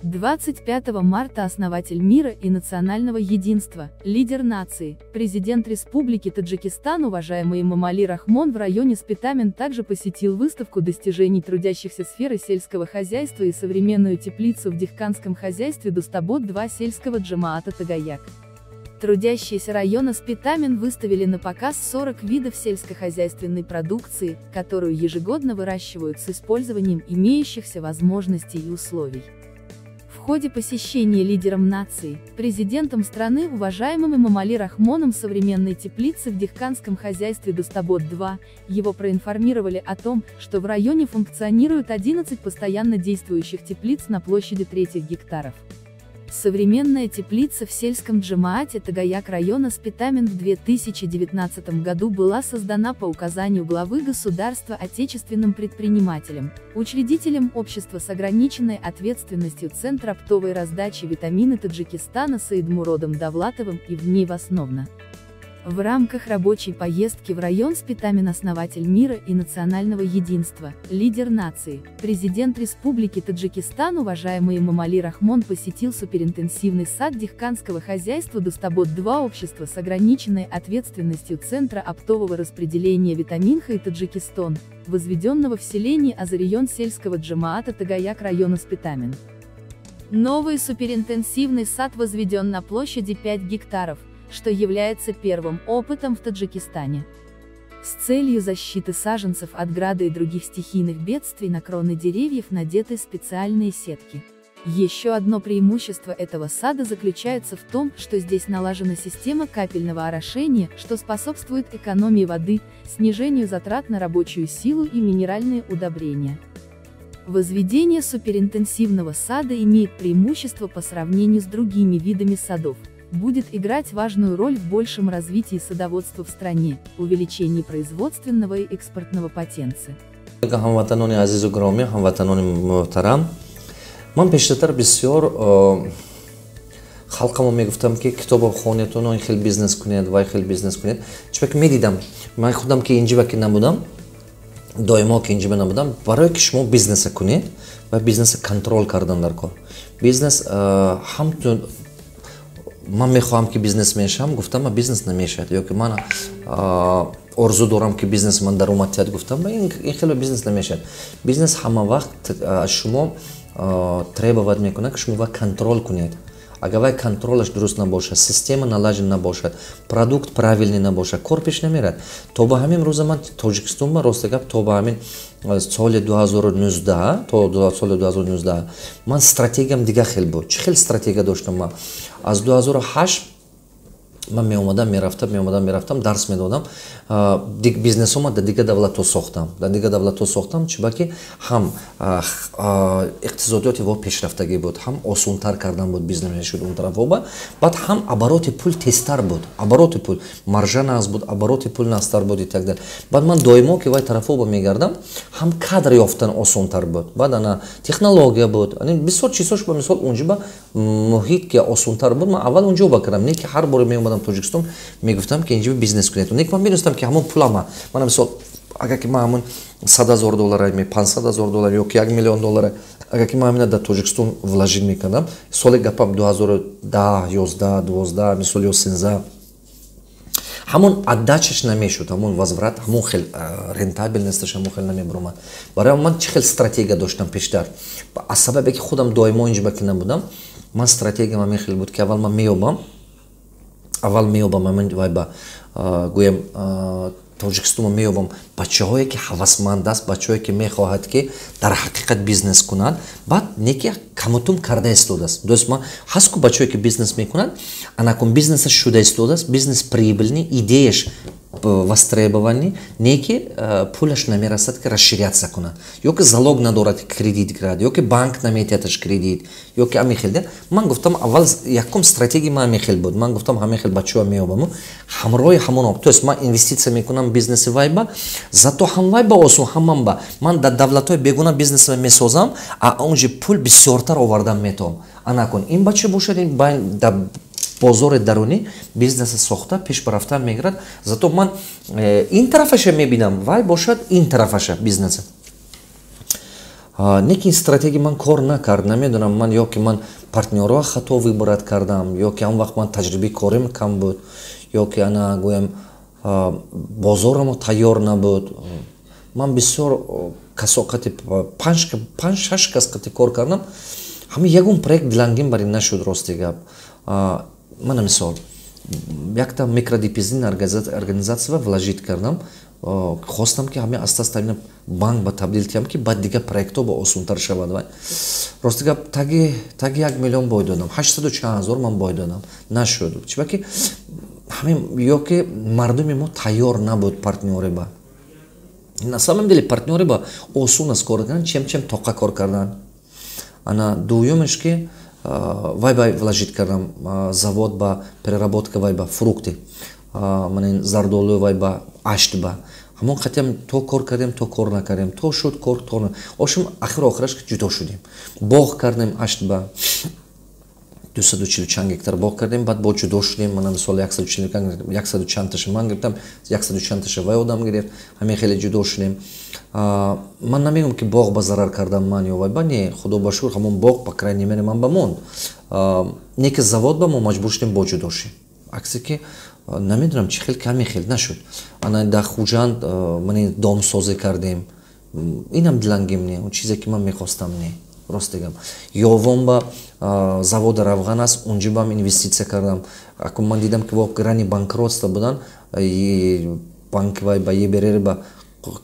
25 марта основатель мира и национального единства, лидер нации, президент Республики Таджикистан уважаемый Эмомали Рахмон в районе Спитамен также посетил выставку достижений трудящихся сферы сельского хозяйства и современную теплицу в дехканском хозяйстве Дустобод-2 сельского джамаата Тагаяк. Трудящиеся района Спитамен выставили на показ 40 видов сельскохозяйственной продукции, которую ежегодно выращивают с использованием имеющихся возможностей и условий. В ходе посещения лидером нации, президентом страны уважаемым Эмомали Рахмоном современной теплицы в дехканском хозяйстве Дустобод-2, его проинформировали о том, что в районе функционируют 11 постоянно действующих теплиц на площади 3 гектаров. Современная теплица в сельском джамаате Тагаяк района Спитамен в 2019 году была создана по указанию главы государства отечественным предпринимателем, учредителем общества с ограниченной ответственностью Центра оптовой раздачи витамины Таджикистана Саидмуродом Давлатовым и в ней в основном. В рамках рабочей поездки в район Спитамен основатель мира и национального единства, лидер нации, президент Республики Таджикистан уважаемый Эмомали Рахмон посетил суперинтенсивный сад дехканского хозяйства Дустобод-2 общества с ограниченной ответственностью Центра оптового распределения витаминха и Таджикистан, возведенного в селении Азарион сельского джамаата Тагаяк района Спитамен. Новый суперинтенсивный сад возведен на площади 5 гектаров, что является первым опытом в Таджикистане. С целью защиты саженцев от града и других стихийных бедствий на кроны деревьев надеты специальные сетки. Еще одно преимущество этого сада заключается в том, что здесь налажена система капельного орошения, что способствует экономии воды, снижению затрат на рабочую силу и минеральные удобрения. Возведение суперинтенсивного сада имеет преимущество по сравнению с другими видами садов, будет играть важную роль в большем развитии садоводства в стране, увеличении производственного и экспортного потенциала. Ҳамватанони азизу гиромӣ, ҳамватанони муҳтарам, ман пештартар бисёр халқамо мегуфтам, ки китобо хонетуно, ин хел бизнес кунед, вай хел бизнес кунед. Чунки медидам, ман худам ки инҷиба ки набудам, доимо ки инҷиба набудам, барое ки шумо бизнеса кунед ва бизнеса контрол кардан дар кор. Бизнес ҳамтун ман мехоҳам ки бизнес мешавам гуфтам, ма бизнес намешавад, ё ки ман орзу дорам, ки бизнес ман даромад тиҳад гуфтам, ин хеле бизнес намешавад. Бизнес ҳама вақт аз шумо требовать мекунад, ки шумо вай контрол кунед. Агар вай контролаш дуруст набошад, система налажен набошад, продукт правильный набошад, кор пеш намерад. То ба ҳамин рӯза ман Тоҷикистонба, рости гап, то ба ҳамин соли 2019, то соли 2019 ман стратегиям дига хел буд. Чӣ хел стратегия доштам ман? Аз 2008 ман меомадам, мерафтам, меомадам, мерафтам, дарс медодам, бизнесома дар дигар давлатҳо сохтам, дар дигар давлатҳо сохтам. Чунки ҳам иқтисодиёти во пешрафтагӣ буд, ҳам осонтар кардан буд бизнес мешуд он тарафҳоба, баъд ҳам обороти пул тезтар буд, обороти пул, маржа нағз буд, обороти пул нағзтар буд и так далее. Баъд ман доимо ки вай тарафҳоба мегардам, ҳам кадр ёфтан осонтар буд, баъд ана технология буд, бисёр чизҳош. Ба мисол, унҷоба муҳит ки осонтар буд, ман аввал унҷо ба кардам. Не ки ҳар боре меомадам Тоҷикистон, мегуфтам, ки инҷо бизнес кунед. Не ки ман медонистам, ки ҳамон пулама мана, мисол, агар ки ман ҳамон 100 000 доллара, 500 000 доллар ё ки 1 миллион доллара, агар ки ман ҳамина дар Тоҷикистон вложить мекардам, соли гапам 2010, 11, 12, мисол, ё 13, ҳамон отдачаш намешуд, ҳамон возврат, ҳамон хел рентабельносташ ҳамон хел намебуромад. Барои ман чӣ хел стратегия доштам пештар? Аз сабабе ки худам доимо инҷоба ки набудам, ман стратегиям ҳамин хел буд, ки аввал ман меёбам, аввал меёбам ҳамин вай ба гӯям Тоҷикистонма меёбам бачаҳое ки ҳавасманд аст, бачаҳое ки мехоҳад, ки дар ҳақиқат бизнес кунад, баъд не ки камутум карда истодааст. Дӯст, ман ҳаст ку бачаҳое ки бизнес мекунад, анакун бизнесаш шуда истодааст, бизнес прибыльный, идеяш востребованный, не ки пулаш намерасад, ки расширяться кунад, ё ки залог надорад, ки кредит гирад, ё ки банк наметиҳадаш кредит, ё ки ҳамин хел. Ман гуфтам, аввал якум стратегия ман ҳамин хел буд. Ман гуфтам, ҳамин хел бачаҳо меёбаму ҳамроҳи ҳамоно, то есть ман инвеститсия мекунам бизнеси вайба, зато ҳам вайба осон, ҳам ман ба. Ман дар давлатҳои бегуна бизнесма месозам, а онҷи пул бисёртар овардан метавом. Анакун ин бача бошад, ин дар бозори дарунӣ бизнеса сохта пеш рафтан мегирад. Зато ман ин тарафаша мебинам, вай бошад ин тарафаша бизнеса. Не ки ин стратегия ман кор накард, намедонам, ман ё ки ман партнёрҳо хато выбрать кардам, ё ки он вақт ман таҷрибаи корим кам буд, ё ки, ана, гӯям, бозорамо тайёр набуд. Ман бисёр касо қати, панҷ, шаш кас қати кор кардам, ҳамин ягон проект дилангин бар ин нашуд, рости гап. Мана, мисол, якта микродепозитный организация вложить кардам, хостам, ки ҳамин аста аста банк ба табдил тиҳам, ки баъд дигар проектҳо ба осонтар шавад. Рости гап, таги 1 миллион бой додам, ҳаштсаду чанд ҳазор ман бой додам, нашуд. Чиба ки ҳамин ё ки мардуми мо тайёр набуд партнёре ба. На самом деле партнёре ба осон аст кор кардан, чем тоқа кор кардан. Ана, дуюмеш, ки вай ба вложить кардам, завод ба переработка, вай ба фрукты, мана, зардолу, вай ба Ашт ба. Ҳамон қатиам то кор кардем, то кор накардем, то шуд кор, то ошим, ахиру охираш ҷудо шудем. Боғ кардем Ашт ба, 240 чанд гектар боғ кардем, баъд бо ҷудо шудем. Мана, мисол, яксаду чандташа ман гирифтам, яксаду чандташа вай одам гирифт, ҳамин хеле ҷудо шудем. Ман намегӯям, ки боғ ба зарар кардам ман ё вай ба, не, худо ба шукр, ҳамон боғ, по крайней мере, ман ба монд. Не ки завод ба мо маҷбур шудем бо ҷудо шем, аксе ки намедонам, чӣ хел ками хел нашуд. Ана, дар Хуҷанд ман домсозӣ кардем, инам дилангим не, он чизе ки ман мехостам, не, рост гап. Ёвон ба заводи равған аст, унҷо бам инвеститсия кардам. Акун ман дидам, ки во грани банкротства будан, банк вай ба ЕБРР ба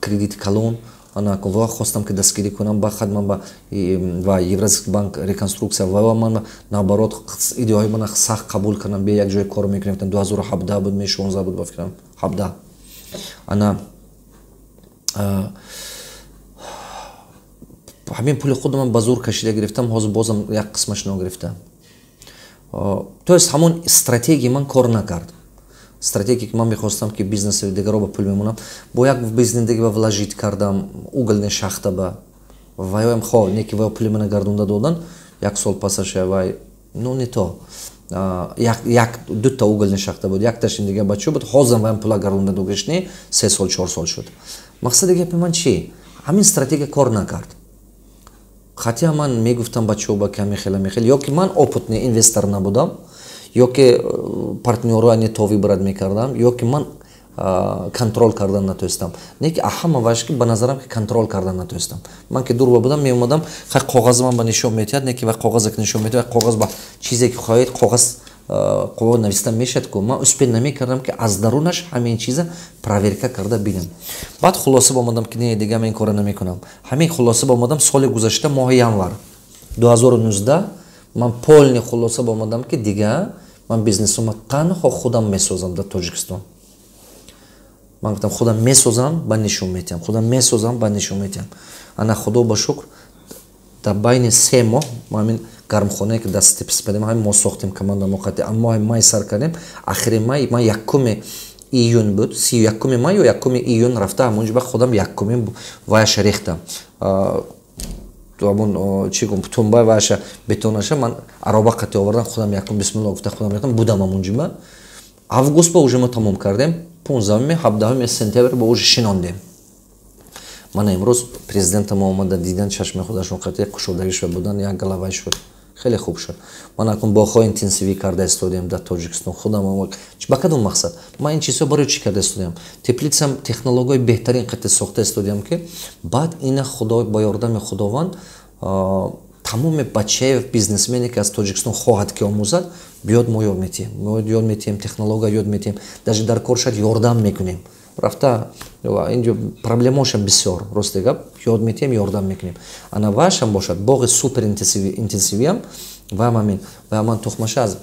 кредит калон. Ана, во хостам, ки дастгирӣ кунам, ба хад ман ба ва Евразийский банк реконструкция ва ман, наоборот, идеяҳои мана сахт қабул кардам: бия, як ҷое кор мекунем. 2017 буд, ме 16 буд, ба фикрам, 17. Ана, ҳамин пули худро ман ба зур кашида гирифтам, ҳозир бозам як қисмаш ногирифтам. То есть ҳамон стратегия ман кор накард, стратегия, ки ман мехостам, ки бизнеси дигаро ба пул мемонам. Бо як бизнес дига ба вложить кардам, угольный шахта ба ваёям, хо не ки ваё пули мана гардонда додан як сол пасаша вай, ну, не то як дута угольный шахта буд, якташин дига бачо буд, ҳозирам ваям пула гардонда догиш не, 3 сол, 4 сол шуд. Мақсади гапи ман чи? Ҳамин стратегия кор накард. Хотя ман мегуфтам бачаҳо ба ками хела мехел, ё ки ман опытный инвестор набудам, ё ки партнёрҳоя не то выбрать мекардам, ё ки ман контроль кардан натонистам. Не ки ҳама ваш ки ба назарам, ки контроль кардан натонистам. Ман ки дурба будам, меомадам, хай, коғаз ман ба нишон метиҳад, не ки ва коғазе ки нишон метиҳад, коғаз ба чизе ки хоҳед, коғаз қувва нависта мешавад ку, ман успеть намекардам, ки аз дарунаш ҳамин чиза проверка карда бинам. Баъд хулоса омадам, ки не, дига ман ин кора намекунам. Ҳамин хулоса омадам соли гузашта, моҳи январ 2019. Ман полный хулоса омадам, ки дига ман бизнесума танҳо худам месозам дар Тоҷикистон. Ман гуфтам, худам месозам, ба нишон метиҳам, худам месозам, ба нишон метиҳам. Ана, худо ба шукр, дар байни 3 моҳ мо ҳамин гармхонае, ки дар Степспадем, ҳамин мо сохтем, команда мо қати. Моҳи май сар кардем, ахири май, ман 1 июн буд, 31 май ё 1 июн рафта, ҳамонҷо ба худам якуми ваяша рехтам, ҳамон чи гум, тумба ваяша, бетонаша ман ароба қати овардам, худам якум бисмилла гуфта худам рехтам будам ҳамонҷо. Август ба уже мо тамом кардем, 15-уми, 17 сентябр ба уже шинондем. Мана, имрӯз президента мо омада дидан, чашми худашон қати кушодагӣ будан, як галавай шуд, хеле хуб шуд. Ман акун боғҳои интенсивӣ карда истодем дар Тоҷикистон худам. Ба кадом мақсад ман ин чизҳо барои чӣ карда истодиам? Теплицам технологияи беҳтарин қати сохта истодиам, ки баъд ина, худо ба ёрдами Худованд, тамоми бачаи бизнесмене, ки аз Тоҷикистон хоҳад, ки омӯзад, биёд, мо ёд метиҳем, мо ёд метиҳем, технология ёд метиҳем, даже дар кор шад ёрдам мекунем. Рафта инҷо проблемаошам бисёр, рости гап, ёд метиҳем, ёрдам мекунем. Ана, вашам бошад, боғи супер интенсивиам ваам ҳамин ва ман тухмаша аз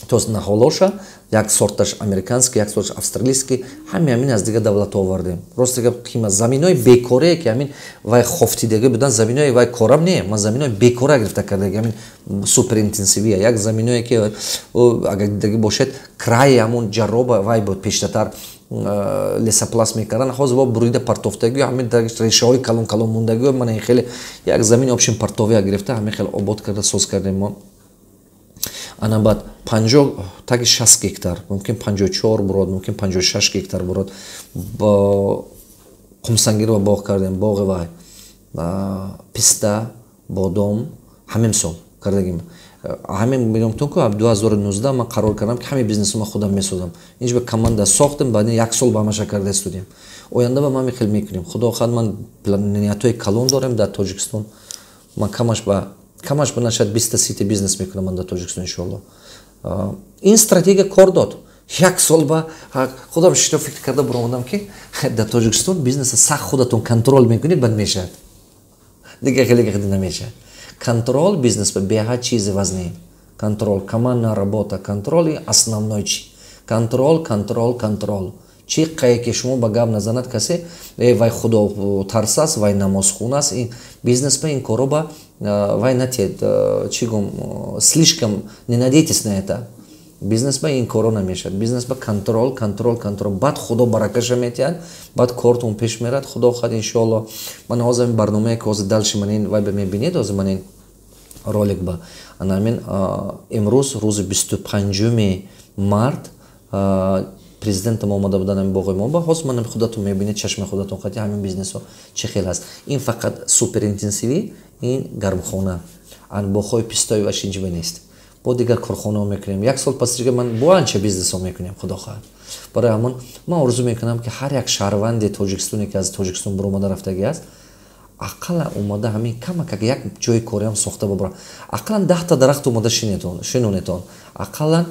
то наҳолоша, як сорташ американский, як сорташ австралийский, ҳами ҳамин аз дигар давлатҳо овардем. Рости гап, қимат заминои бекорие, ки ҳамин вай хофтидагӣ будан, заминои вай корам не, ман заминои бекора гирифта кардаги. Ҳамин супер интенсивия як заминое, ки агар дидагӣ бошед, краи ҳамун ҷарроба вай буд, пештатар лесопласт мекардан, ҳозир во бурида партофтагӣ, ҳамин решаҳои калон калон мондагӣ. Мана, ин хеле як замини общем партовия гирифта, ҳамин хеле обод карда соз кардем мо. Ана, баъд 50, таги 60 гектар, мумкин 54 бурод, мумкин 56 гектар бурод, қумсангирва боғ кардем, боғи вай. Писта, бодом ҳамин сол кардагим. Ҳамин мегӯям тун ку, 2019 ман қарор кардам, ки ҳамин бизнесу ман худам месозам. Инҷа ба команда сохтем, баъдин як сол ба ҳамаша карда истодем. Оянда ба ман хел мекунем, худо хоҳад. Ман ниятҳои калон дорем дар Тоҷикистон. Ман камаш ба нашад 20-та, 30-та бизнес мекунам ман дар Тоҷикистон, иншоалло. Ин стратегия кор дод. Як сол ба худам шишта фикр карда буромадам, ки дар Тоҷикистон бизнеса сахт худатон контроль мекунед, бад мешавад, дига хеле хеле намешавад. Контроль бизнес ба беҳад чизи вазнин. Контроль, командная работа, контроль основной чи контроль, контроль, контроль. Чӣ қае ки шумо ба гап назанад касе: «Э, вай худо тарс аст, вай намозхун аст». Ин бизнес ба ин коро ба вай натед, чӣ гум, слишком не надейтесь на это. Бизнес ба ин коро намешавад. Бизнес ба контроль, контроль, контроль, баъд Худо баракаша метиҳад, баъд кортон пеш мерад, худо хоҳад, иншоалло. Ман ҳозир ин барномае ки ҳозир дальше ман ин вай ба мебинед, ҳозир ман ин ролик ба ана ҳамин имрӯз, рӯзи 25-уми март, президентам омада будан ҳамин боғои мо ба. Ҳозир ман худатон мебинед, чашми худатон қати ҳамин бизнесҳо чӣ хел ҳаст. Ин фақат супер интенсивӣ, ин гармхона, ан боғҳои пистои ваш инҷиба нест. Бо дигар корхонаҳо мекунем. Як сол пас дига ман бо анча бизнесҳо мекунем, худо хоҳад. Барои ҳамон ман орзу мекунам, ки ҳар як шаҳрванди Тоҷикистоне, ки аз Тоҷикистон баромада рафтагӣ аст, ақаллан омада ҳамин камакак як ҷои кориам сохта бубара, ақаллан 10-та дарахт омада шинонетон, ақаллан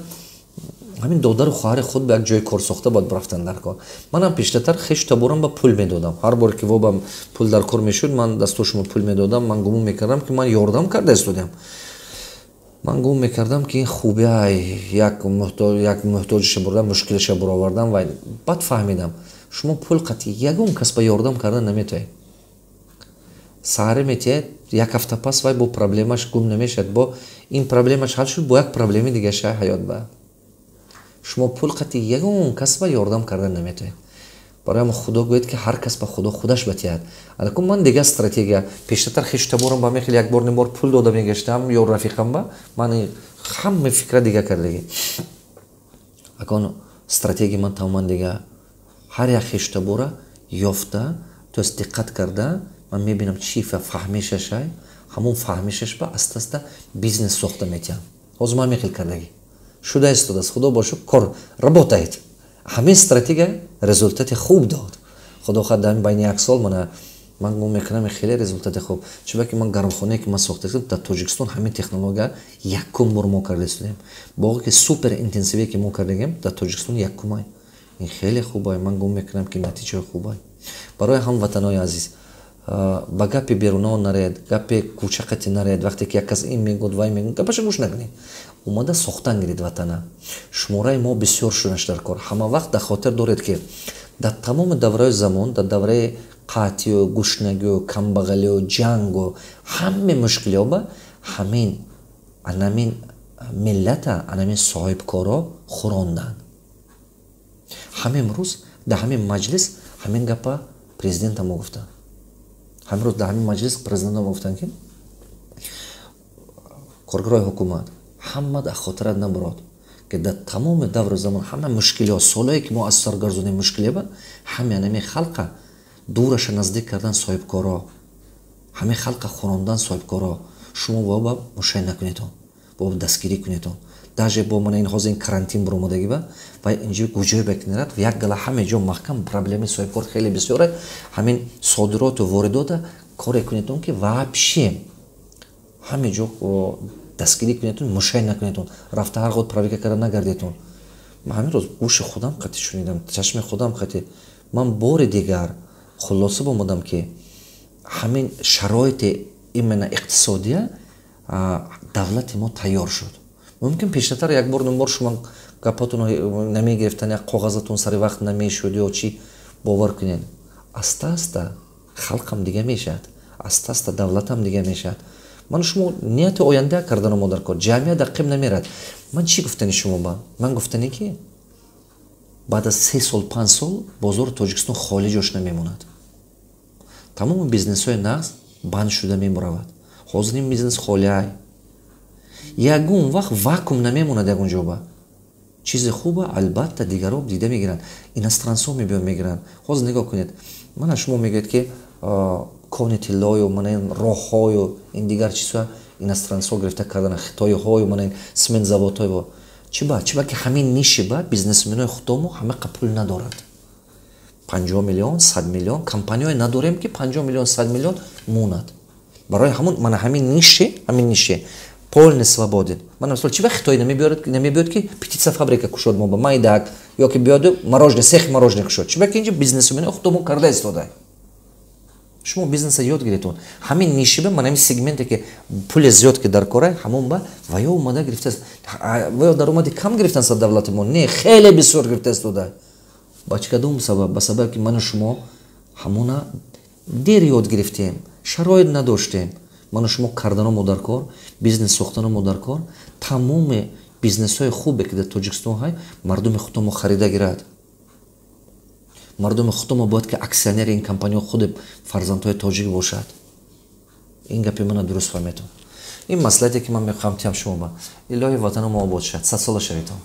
ҳамин додару хоҳари худ ба як ҷои кор сохта бояд рафтан дар кор. Манам пештартар хешу таборам ба пул медодам. Ҳар боре ки вобам пул дар кор мешуд, ман дастошумо пул медодам. Ман гумон мекардам, ки ман ёрдам карда истодиам. Ман гумон мекардам, ки ин хубия, як муҳтоҷиша бурдам, мушкилиша буровардам. Ва баъд фаҳмидам, шумо пул қатъи ягон кас ба ёрдам кардан наметавонед. Саҳарӣ метиҳед, як ҳафта пас вай бо проблемаш гум намешавад, бо ин проблемаш ҳал шуд, бо як проблеми дигаша. Ҳаёт ба шумо пул қатъи ягон кас ба ёрдам кардан наметавонед. Барои ҳамон Худо гӯяд, ки ҳар кас ба Худо худаш батиҳад. Алакун ман дигар стратегия. Пештартар хешу таборам ба мехел як бор ним бор пул дода мегаштам ё рафиқам ба. Ман ҳама фикра дига кардагӣ. Акон стратегия ман тамоман дига. Ҳар як хешу табора ёфта, то есть диққат карда, ман мебинам, чӣ фаҳмишашай, ҳамон фаҳмишаш ба аста аста бизнес сохта метиҳам. Ҳозир ман мехел кардагӣ шуда истодааст, худо бошук, кор работает. Ҳамин стратегия результати хуб дод. Худо хоҳад, дар байни як сол мана ман гумон мекунам, хеле результати хуб, чунки ман гармхонае ки ман сохта, дар Тоҷикистон ҳамин технология якум бор мо карда истодем. Боғе ки супер интенсиве ки мо кардагем, дар Тоҷикистон якумай. Ин хеле хубай. Ман гумон мекунам, ки натиҷаи хубай. Барои ҳамватанои азиз, ба гапи беруно наред, гапи кӯчақати наред. Вақте ки як кас ин мегӯд, вай мегӯд, гапаша гӯш накунед. Омада сохтан гиред ватана. Шумораи мо бисёр шуданаш дар кор. Ҳама вақт дар хотир доред, ки дар тамоми давраи замон, дар давраи қатъию гушнагию камбағалию ҷангу ҳаме мушкилиҳо ба ҳамин анамин миллата анамин соҳибкоро хӯронданд. Ҳамин рӯз дар ҳамин маҷлис ҳамин гапа президента мо гуфтанд. Ҳамин рӯз дар ҳамин маҷлис президента мо гуфтанд, ки коргарои ҳукумат, ҳама дар хотират набурод, ки дар тамоми давру замон ҳама мушкилиҳо, солое ки мо аз сар гардонем мушкилиба, ҳами анами халқа дураша наздик кардан соҳибкоро, ҳамин халқа хӯрондан соҳибкоро. Шумо боба мушай накунедон, боба дастгирӣ кунедон. Даже бо мана ин ҳозир ин карантин буромадагӣ ба ва инҷо гуҷое бакнерад, як гала ҳаме ҷо маҳкам. Проблемаи соҳибкор хеле бисёре. Ҳамин содироту воридота коре кунедон, ки вообще ҳаме ҷо дастгирӣ кунедон, мушай накунедон, рафта ҳар год проверка карда нагардедон. Ман ҳамин рӯз гӯши худам қати шунидам, чашми худам қати. Ман бори дигар хулоса бомадам, ки ҳамин шароити именно иқтисодия давлати мо тайёр шуд. Мумкин, пештартар як бор нумбор шумо гапотон намегирифтан, як коғазатон сари вақт намешуд ё чӣ. Бовар кунед, аста аста халқам дига мешавад, аста аста давлатам дига мешавад. Ман шумо нияти оянда кардану мо дар кор ҷамъия дақим намерад. Ман чӣ гуфтани шумо ба? Ман гуфтане, ки баъд аз 3 сол, 5 сол бозори Тоҷикистон холӣ ҷош намемонад. Тамоми бизнесҳои нағз банд шуда мемуравад. Ҳозир ин бизнес холиай, ягон вақт вакуум намемонад ягон ҷоба. Чизи хуба албатта дигарро дида мегиранд, иностранцҳо мебиён, мегиранд. Ҳозир нигоҳ кунед, мана шумо мегӯед, ки Кони тиллою, мана ин роҳҳою, ин дигар чизҳо иностранцҳо гирифта кардан, хитоиҳою, мана ин цемент заводҳою. Чиба? Чиба ки ҳамин нишиба бизнесменои худомо ҳамақа пул надорад. 50 миллион, 100 миллион компанияҳое надорем, ки 50 миллион, 100 миллион монад. Барои ҳамун мана ҳамин нише полный свободен. Мана, мисол, чиба Хитой намебиёд, ки птица фабрика кушод мо ба майдак, ё ки биёду мороженое, цех мороженое кушод? Чиба ки инҷа бизнесмени худомо карда истода. Шумо бизнеса ёд гиритон. Ҳамин нишиба, мана ҳамин сегменте, ки пули зиёд ки дар кора, ҳамон ба ва ё омада гирифтааст. Ва ё даромади кам гирифтан са давлати мо? Не, хеле бисёр гирифта истода. Ба чӣ кадом сабаб? Ба сабаб ки ману шумо ҳамона дер ёд гирифтем, шароит надоштем. Ману шумо карданомо дар кор, бизнес сохтаномо дар кор. Тамоми бизнесҳои хубе, ки дар Тоҷикистон ҳай, мардуми худомо харида гирад. Мардуми худомо бояд ки акционери ин компаниҳо худи фарзандҳои тоҷик бошад. Ин гапи мана дуруст фаҳметон. Ин маслиҳате, ки ман мехоҳам тиям шумо ба. Илоҳи, ватаномо обод шавад, садсола шавитон.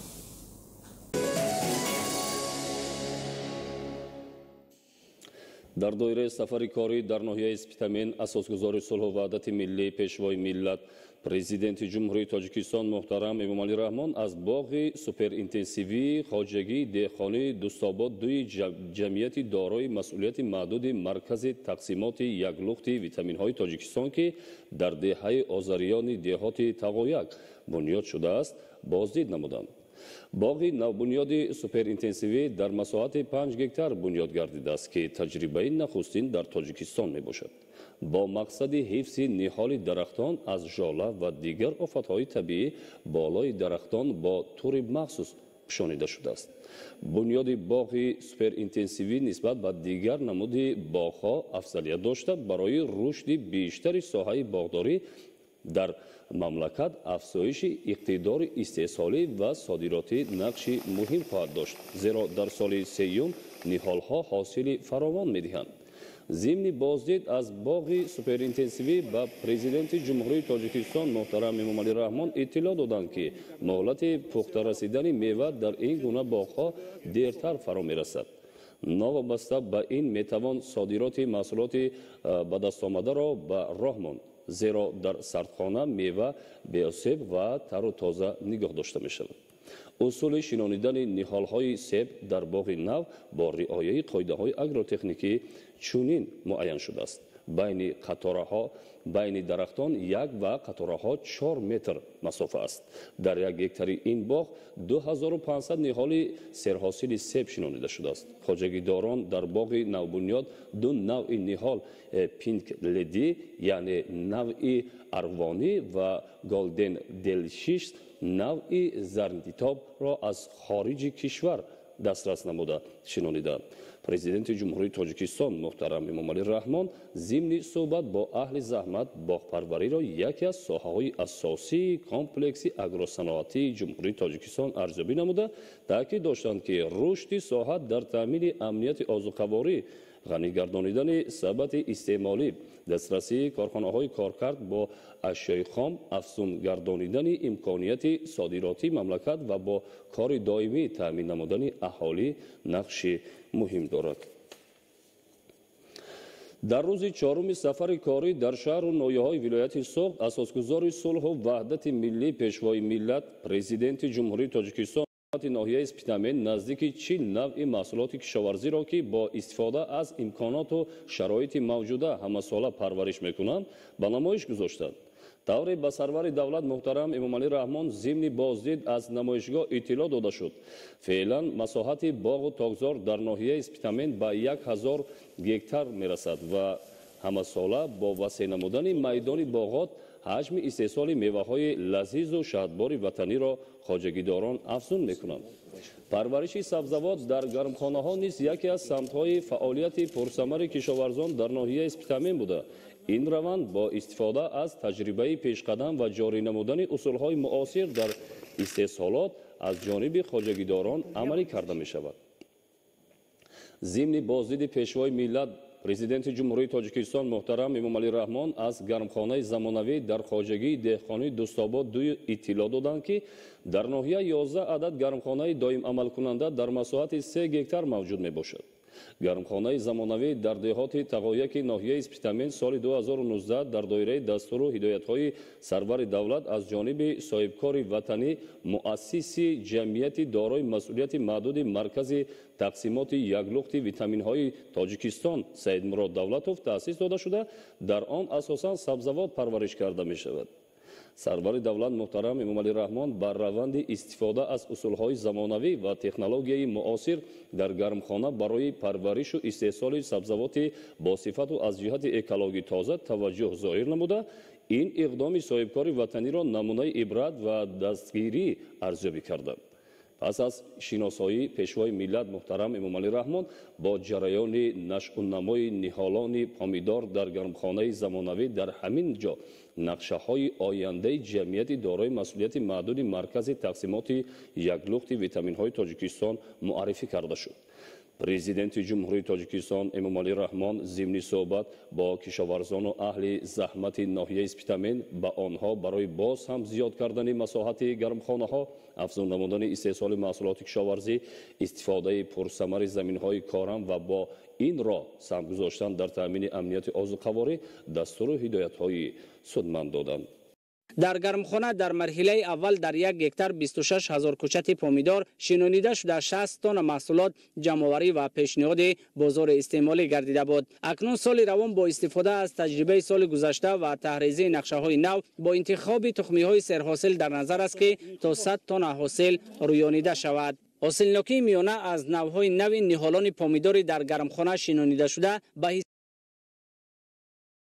Дар доираи сафари корӣ дар ноҳияи Спитамен асосгузори сулҳу ваҳдати миллӣ, пешвои миллат, президенти Ҷумҳурии Тоҷикистон муҳтарам Эмомалӣ Раҳмон аз боғи суперинтенсивии хоҷагии деҳқонии Дӯстобод дуи ҷамъияти дорои масъулияти маҳдуди маркази тақсимоти яклухти витаминҳои Тоҷикистон, ки дар деҳаи Озариёни деҳоти Тағояк бунёд шудааст, боздид намуданд. Боғи навбунёди суперинтенсивӣ дар масоҳати 5 гектар бунёд гардидааст, ки таҷрибаи нахустин дар Тоҷикистон мебошад. Бо мақсади ҳифзи ниҳоли дарахтон аз жола ва дигар офатҳои табиӣ болои дарахтон бо тури махсус пӯшонида шудааст. Бунёди боғи суперинтенсивӣ нисбат ба дигар намуди боғҳо афзалият дошта, барои рушди бештари соҳаи боғдорӣ дар мамлакат, афзоиши иқтидори истеҳсолӣ ва содиротӣ нақши муҳим хоҳад дошт, зеро дар соли сеюм ниҳолҳо ҳосили фаровон медиҳанд. Зимни боздид аз боғи суперинтенсивӣ ба президенти Ҷумҳурии Тоҷикистон муҳтарам Эмомалӣ Раҳмон иттилоъ доданд, ки муҳлати пухта расидани мева дар ин гуна боғҳо дертар фаро мерасад. Новобаста ба ин, метавон содироти маҳсулоти ба дастомадаро ба роҳ монд, зеро дар сардхона мева беосеб ва тару тоза нигоҳ дошта мешавад. Усули шинонидани ниҳолҳои себ дар боғи нав бо риояи қоидаҳои агротехникӣ чунин муайян шудааст: байни қатораҳо, байни дарахтон як ва қатораҳо 4 метр масофа аст. Дар 1 гектари ин боғ 2500 ниҳоли серҳосили себ шинонида шудааст. Хоҷагидорон дар боғи навбунёд ду навъи ниҳол, Пинк Леди, яъне навъи арғувонӣ, ва Голден Делишис, навъи зарнтитобро аз хориҷи кишвар дастрас намуда шинонидаанд. Президенти Ҷумҳурии Тоҷикистон муҳтарам Эмомалӣ Раҳмон зимни суҳбат бо аҳли заҳмат боғпарвариро яке аз соҳаҳои асосии комплекси агросаноатии Ҷумҳурии Тоҷикистон арзёбӣ намуда, таъкид доштанд, ки рушди соҳа дар таъмини амнияти озуқаворӣ, ғанӣ гардонидани сабати истеъмолӣ, дастрасии корхонаҳои коркард бо ашёи хом, афзун гардонидани имконияти содиротии мамлакат ва бо кори доимӣ таъмин намудани аҳолӣ нақши муҳим дорад. Дар рӯзи чоруми сафари корӣ дар шаҳру ноҳияҳои вилояти Суғд асосгузори сулҳу ваҳдати миллӣ, пешвои миллат, президенти Ҷумҳурии Тоҷикистон ноҳияи Спитамен наздики 40 навъи маҳсулоти кишоварзиро, ки бо истифода аз имконоту шароити мавҷуда ҳамасола парвариш мекунанд, ба намоиш гузоштанд. Тавре ба сарвари давлат муҳтарам Эмомалӣ Раҳмон зимни боздид аз намоишгоҳ иттилоъ дода шуд, феълан масоҳати боғу токзор дар ноҳияи Спитамен ба 1000 гектар мерасад ва ҳамасола бо васеъ намудани майдони боғот ҳаҷми истеҳсоли меваҳои лазизу шаҳдбори ватаниро хоҷагидорон афзун мекунанд. Парвариши сабзавот дар гармхонаҳо низ яке аз самтҳои фаъолияти пурсамари кишоварзон дар ноҳияи Спитамен буда, ин раванд бо истифода аз таҷрибаи пешқадам ва ҷорӣ намудани усулҳои муосир дар истеҳсолот аз ҷониби хоҷагидорон амалӣ карда мешавад. Зимни боздиди пешвои миллат, президенти Ҷумҳурии Тоҷикистон муҳтарам Эмомалӣ Раҳмон аз гармхонаи замонавӣ дар хоҷагии деҳқонии Дӯстобод ду иттилоъ доданд, ки дар ноҳия 11 адад гармхонаи доимамалкунанда дар масоҳати 3 гектар мавҷуд мебошад. Гармхонаи замонавӣ дар деҳоти Тағояки ноҳияи Спитамен соли 2019 дар доираи дастуру ҳидоятҳои сарвари давлат аз ҷониби соҳибкори ватанӣ, муассиси ҷамъияти дорои масъулияти маҳдуди маркази тақсимоти яклухти витаминҳои Тоҷикистон Саидмурод Давлатов таъсис дода шуда, дар он асосан сабзавот парвариш карда мешавад. Сарвари давлат муҳтарам Эмомалӣ Раҳмон бар раванди истифода аз усулҳои замонавӣ ва технологияи муосир дар гармхона барои парваришу истеҳсоли сабзавоти босифату аз ҷиҳати экологӣ тоза таваҷҷӯҳ зоҳир намуда, ин иқдоми соҳибкори ватаниро намунаи ибрат ва дастгирӣ арзёбӣ карда. Пас аз шиносоӣ пешвои миллат муҳтарам Эмомалӣ Раҳмон бо ҷараёни нашъунамои ниҳолони помидор дар гармхонаи замонавӣ дар ҳамин ҷо нақшаҳои ояндаи ҷамъияти дорои масъулияти маҳдуди маркази тақсимоти яклухти витаминҳои Тоҷикистон муаррифӣ карда шуд. Президенти Ҷумҳурии Тоҷикистон Эмомалӣ Раҳмон зимни суҳбат бо кишоварзону аҳли заҳмати ноҳияи Спитамен ба онҳо барои боз ҳам зиёд кардани масоҳати гармхонаҳо, афзун намудани истеҳсоли маҳсулоти кишоварзӣ, истифодаи пурсамари заминҳои корам ва бо ин роҳ саҳм гузоштан дар таъмини амнияти озуқаворӣ дастуру ҳидоятҳои судманд доданд. Дар гармхона дар марҳилаи аввал дар 1 гектар 26 ҳазор кӯчати помидор шинонида шуда, 60 тонна маҳсулот ҷамъоварӣ ва пешниҳоди бозори истеъмолӣ гардида буд. Акнун соли равон бо истифода аз таҷрибаи соли гузашта ва таҳризии нақшаҳои нав бо интихоби тухмиҳои серҳосил дар назар аст, ки то 100 тонна ҳосил рӯёнида шавад. Ҳосилнокии миёна аз навъҳои нави ниҳолони помидори дар гармхона шинонида шуда ба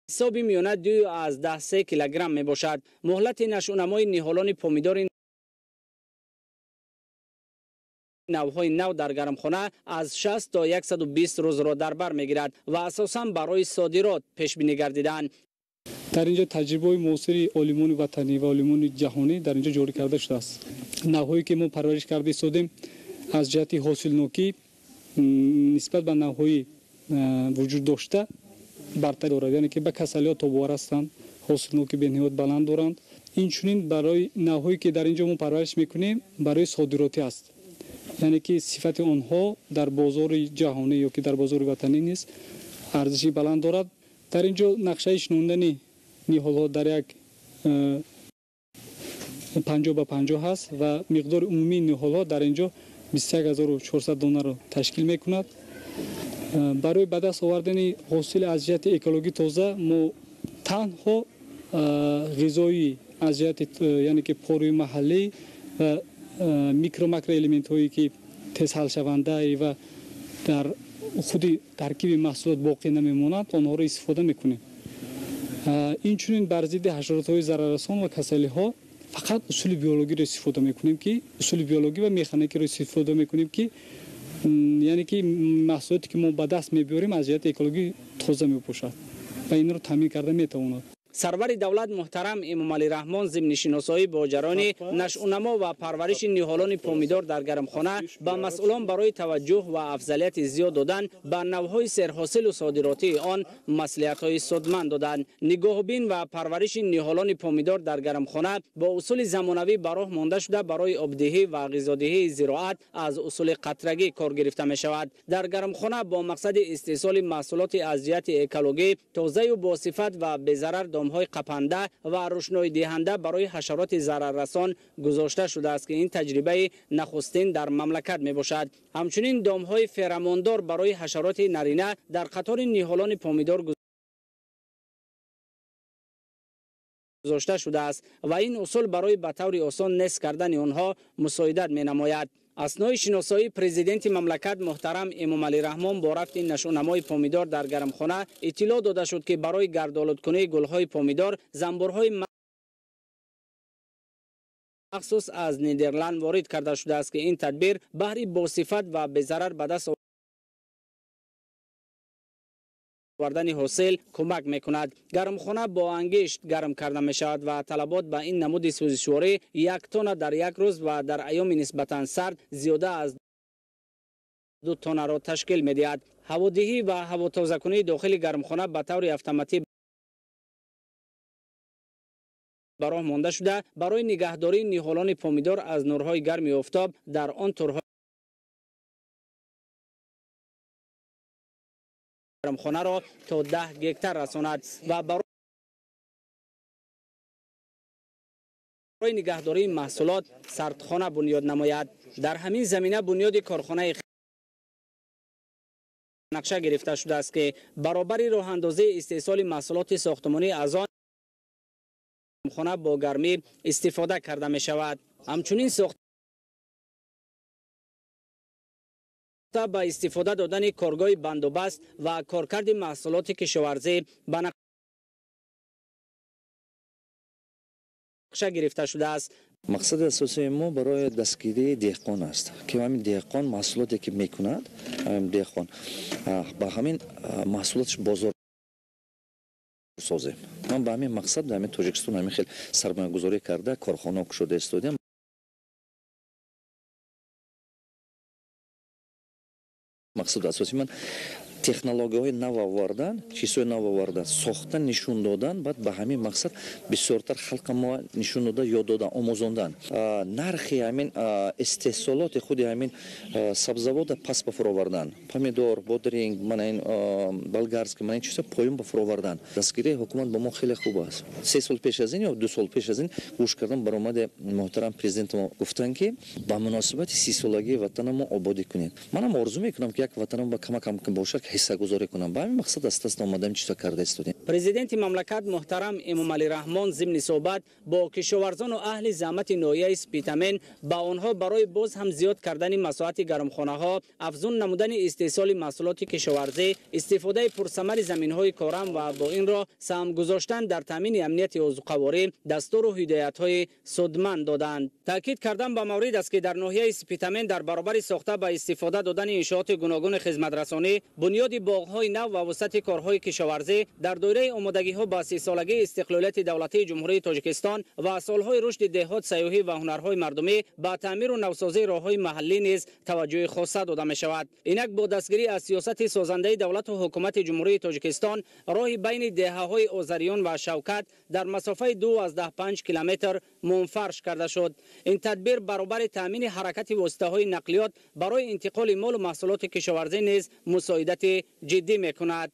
ҳисоби миёна 2,3 килограмм мебошад. Муҳлати нашъунамои ниҳолони помидори навъҳои нав дар гармхона аз 60 то 120 рӯзро дар бар мегирад ва асосан барои содирот пешбинӣ гардидаанд. Дар инҷо таҷрибаҳои муосири олимони ватанӣ ва олимони ҷаҳонӣ дар инҷо ҷорӣ карда шудааст. Навъҳое ки мо парвариш карда истодем аз ҷиҳати ҳосилнокӣ нисбат ба навъҳои вуҷуд дошта бартарӣ дорад, яъне ки ба касалиҳо тобовар ҳастанд, ҳосилнокӣ бениҳоят баланд доранд. Инчунин барои навъҳое ки дар инҷо мо парвариш мекунем барои содиротӣ аст, яъне ки сифати онҳо дар бозори ҷаҳонӣ ё ки дар бозори ватанӣ низ арзиши баланд дорад. Дар инҷо нақшаи шинондани ниҳолҳо дар як 50 ба 50 ҳаст ва миқдори умумии ниҳолҳо дар инҷо 21400 донаро ташкил мекунад. Барои ба даст овардани ҳосил аз ҷиҳати экологӣ тоза мо танҳо ғизоӣ аз ҷиҳати яъне ки порӯи маҳаллӣ ва микро-макроэлементҳое ки тез ҳалшаванда ва дар худи таркиби маҳсулот боқӣ намемонанд, онҳоро истифода мекунем. Инчунин бар зидди ҳашаротҳои зараррасон ва касалиҳо фақат усули биологиро истифода мекунем, ки усули биологӣ ва механикиро истифода мекунем, ки яъне ки маҳсулоте ки мо ба даст мебиёрем аз ҷиҳати экологӣ тоза мебошад ва инро таъмин карда метавонад. Сарвари давлат муҳтарам Эмомалӣ Раҳмон зимни шиносоӣ бо ҷараёни нашъунамо ва парвариши ниҳолони помидор дар гармхона ба масъулон барои таваҷҷӯҳ ва афзалияти зиёд додан ба навъҳои серҳосилу содиротии он маслиҳатҳои судманд доданд. Нигоҳубин ва парвариши ниҳолони помидор дар гармхона бо усули замонавӣ ба роҳ монда шуда барои обдиҳӣ ва ғизодиҳии зироат аз усули қатрагӣ кор гирифта мешавад. Дар гармхона бо мақсади истеҳсоли маҳсулоти аз ҷиҳати экологӣ тозаю босифат ва безарар домҳои қапанда ва рӯшноидиҳанда барои ҳашароти зараррасон гузошта шудааст, ки ин таҷрибаи нахустин дар мамлакат мебошад. Ҳамчунин домҳои феромондор барои ҳашароти нарина дар қатори ниҳолони помидор гузошта шудааст ва ин усул барои ба таври осон нест кардани онҳо мусоидат менамояд. Аснои шиносоии президенти мамлакат муҳтарам Эмомалӣ Раҳмон бо рафти нашъунамои помидор дар гармхона иттилоъ дода шуд, ки барои гардолудкунии гулҳои помидор занбурҳои махсус аз Нидерланд ворид карда шудааст, ки ин тадбир баҳри босифат ва безарар ба даст овардани ҳосил кӯмак мекунад. Гармхона бо ангишт гарм карда мешавад ва талабот ба ин намуди сӯзишворӣ 1 тонна дар як рӯз ва дар айёми нисбатан сард зиёда аз 2 тоннаро ташкил медиҳад. Ҳаводиҳӣ ва ҳавотозакунии дохили гармхона ба таври автоматӣ ба роҳ монда шуда барои нигаҳдории ниҳолони помидор аз нурҳои гарми офтоб дар он турҳои гармхонаро то 10 гектар расонад ва барои нигаҳдории маҳсулот сардхона бунёд намояд. Дар ҳамин замина бунёди корхонаи нақша гирифта шудааст, ки баробари роҳандозии истеҳсоли маҳсулоти сохтмонӣ аз он хона бо гармӣ истифода карда мешавад. Ҳамчунин сохта ба истифода додани коргоҳи бандубаст ва коркарди маҳсулоти кишоварзӣ ба нақша гирифта шудааст. Мақсади асосии мо барои дастгирии деҳқон аст, ки ҳамин деҳқон маҳсулоте ки мекунад, деҳқон ба ҳамин маҳсулоташ бозор созем. Ман ба ҳамин мақсад дар ҳамин Тоҷикистон ҳамин хел сармоягузорӣ карда корхона кушода истодем. Мақсади асосии ман технологияҳои нав овардан, чизҳои нав овардан, сохта нишон додан, баъд ба ҳамин мақсад бисёртар халқа мо нишон дода, ёд додан, омӯзондан. Нархи ҳамин истеҳсолоти худи ҳамин сабзавода паст ба фуровардан. Помидор, бодринг, мана ин болгарский, мана ин чизҳо поён ба фуровардан. Дастгирии ҳукумат ба мо хеле хуб аст. 3 сол пеш аз ин ё 2 сол пеш аз ин гӯш кардам баромади муҳтарам президенти мо гуфтанд, ки ба муносибати 30-солагии ватана мо ободӣ кунед. Манам орзу мекунам, ки як ватанам ба камакам бошад, ҳиссагузорӣ кунам. Ба ҳамин мақсад аз даст омадам чизо карда истодем. Президенти мамлакат муҳтарам Эмомалӣ Раҳмон зимни суҳбат бо кишоварзону аҳли заҳмати ноҳияи Спитамен ба онҳо барои боз ҳам зиёд кардани масоҳати гармхонаҳо, афзун намудани истеҳсоли маҳсулоти кишоварзӣ, истифодаи пурсамари заминҳои корам ва бо ин роҳ саҳм гузоштан дар таъмини амнияти озуқаворӣ дастуру ҳидоятҳои судманд доданд. Таъкид кардан ба маврид аст, ки дар ноҳияи Спитамен дар баробари сохта ба истифода додани иншооти гуногуни хизматрасонӣ, бунёди боғҳои нав ва вусъати корҳои кишоварзӣ дар доираи омодагиҳо ба 30-солагии истиқлолияти давлатии Ҷумҳурии Тоҷикистон ва солҳои рушди деҳот, сайёҳӣ ва ҳунарҳои мардумӣ ба таъмиру навсозии роҳҳои маҳаллӣ низ таваҷҷӯҳи хоса дода мешавад. Инак бо дастгирӣ аз сиёсати созандаи давлату ҳукумати Ҷумҳурии Тоҷикистон роҳи байни деҳаҳои Озариён ва Шавкат дар масофаи 2,5 километр мунфарш карда шуд. Ин тадбир баробари таъмини ҳаракати воситаҳои нақлиёт барои интиқоли молу маҳсулоти кишоварзӣ низ мусоидати ҷиддӣ мекунад.